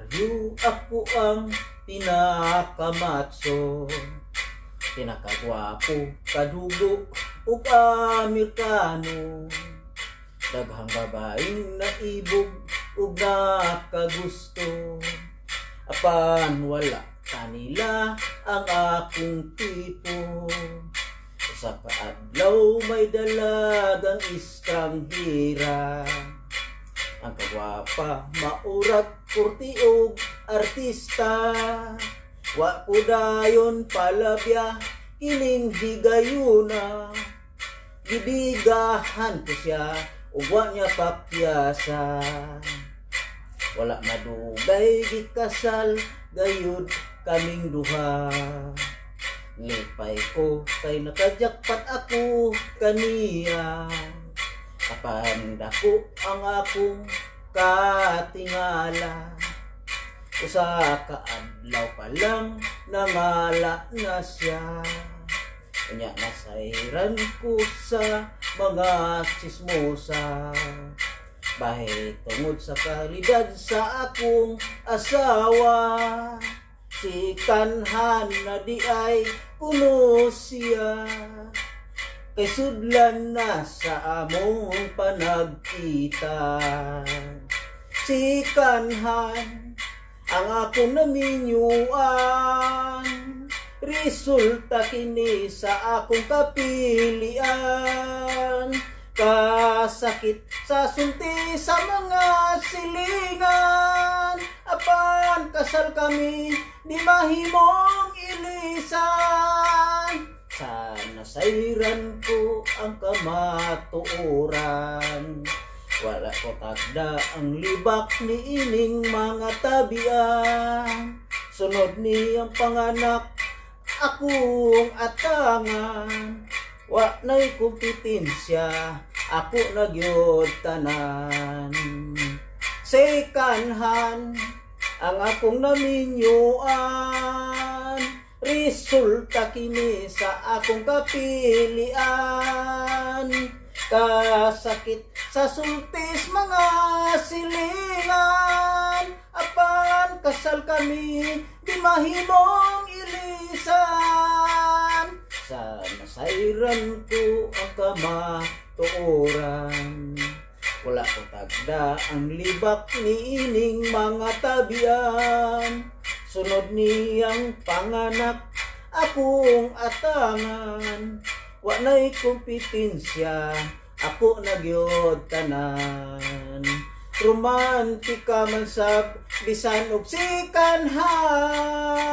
Baryo, ako ang pinakamatso, pinakagwapo, kadugo ug Amerikano. Daghang babaeng naibog ug nakagusto, apan wala kanila ang akong tipo. Usa ka adlaw, may dalagang estranghera. Ang kagwapa, maurag kurti og artista. Wa ko dayon palabya kining higayuna. Gibigahan ko siya ug wa niya pakyasa. Wala madugay, gikasal gayud kaming duha. Lipay ko kay nakajakpat ako kaniya, apan dako ang akong katingala. Usa ka adlaw pa lang, nangala na siya. Unya nasayran ko sa mga tsismosa, bahin tungod sa kalidad sa akong asawa. Si Kanhan na diay kuno siya, kay sudlan na sa among panagkita. Si Kanhan ang akong naminyuan. Resulta kini sa akong kapilian. Kasakit sa sulti sa mga silingan, apan kasal kami, di mahimong ilisan. Sana sayran ko ang kamatuoran. Wala ko tagda ang libak ni ining mga tabian. Sunod niyang panganak, akong atangan. Wa na'y kompetensya, ako na gyud tanan. Si Kanhan ang akong naminyuan. Resulta kini sa akong kapilian. Kasakit sa sultis mga silingan, apan kasal kami, di mahimong ilisan. Sa nasayran ko ang kamatuoran. Wala ko tagda ang libak ni ining mga tabian. Sunod niyang panganak, akong atangan. Wa na'y kompetensya, ako na gyud tanan. Romantika man sab bisan og si Kanhan.